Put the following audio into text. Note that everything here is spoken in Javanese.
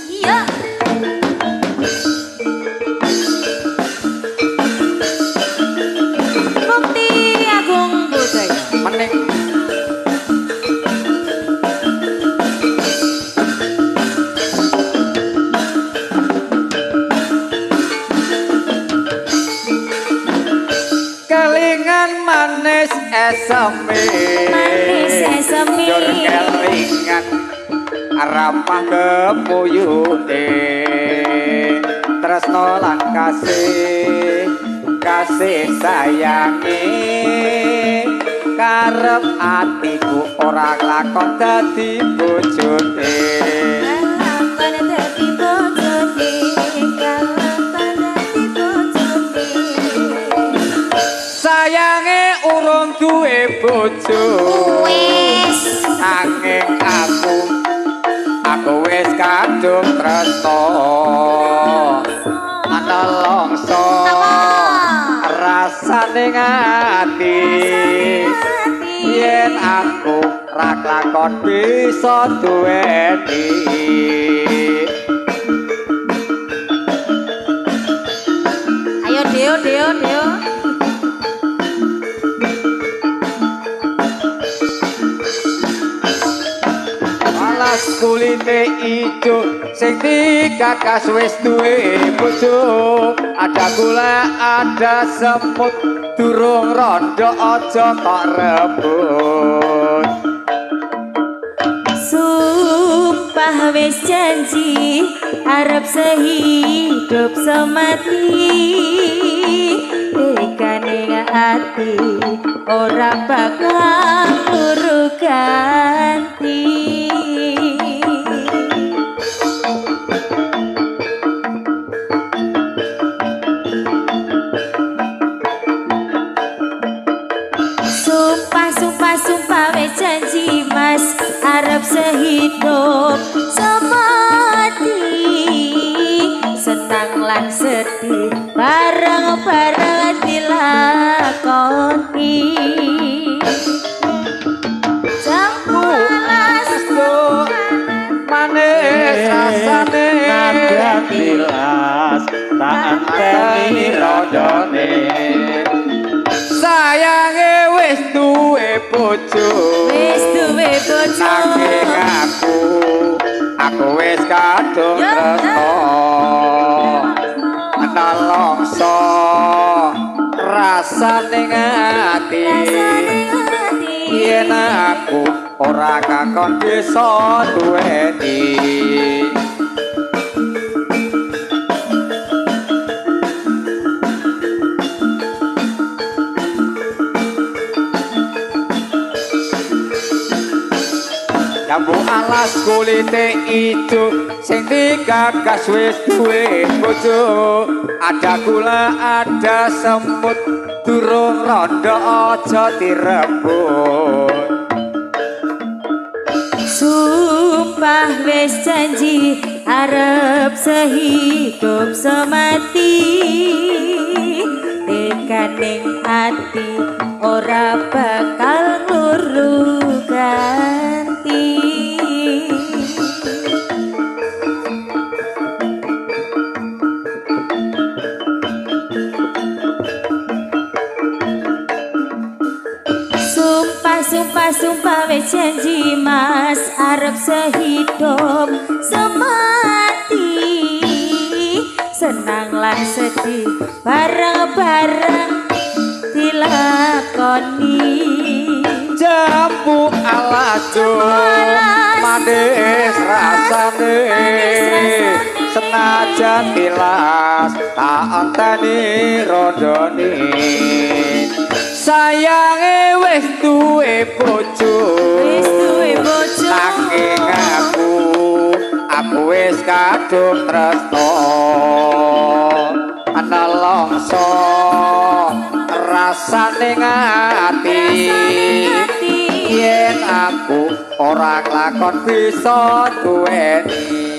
Iya. Bukti Agung Budaya. Mening. Kelingan manis eseme. Manis eseme. Jur kelingan ramah kepuyute. Tresno lan kasih, kasih sayange. Karep atiku ora lakon dadi bojone. Lakon dadi bojone, lakon dadi bojone. Sayange urung duwe bojo. Wis. Nanging aku wis kadung tresno. Nelongso rasane ati. Yen aku ra klakon bisa duweni. Ayo Deo, Deo, Deo. Alas kulite ijo sing digagas wis duwe bojo. Ada gula, ada semut, durung rondo aja kok rebut. Sumpah wis janji arep sehidup semati. Tekane ati ora bakal luru ganti. Sumpah, sumpah, sumpah wis janji mas arep sehidup semati. Senang lan sedih bareng-bareng dilakoni. Jambu alas manis rasane. Nada tilas tak anteni rondone. Sayange wis duwe bojo. Wis duwe bojo. Nanging aku wis kadung tresno. Nelongso rasane ati. Yen aku ora kakon bisa duweni. Jambu alas kulite ijo sing digagas wis duwe bojo. Ada gula, ada semut, durung rondo aja direbut. Sumpah wis janji arep sehidup semati. Tekaning ati ora bakal luru ganti. Sumpah, sumpah, sumpah wis janji mas arep sehidup semati. Senang lan sedih bareng-bareng dilakoni. Jambu alas manis rasane. Senajan tilas tak anteni rondone. Sayange wis duwe bojo. Wis duwe bojo. Nanging aku wis kadung tresno. Nelongso rasane ati. Yen aku ora klakon bisa duweni.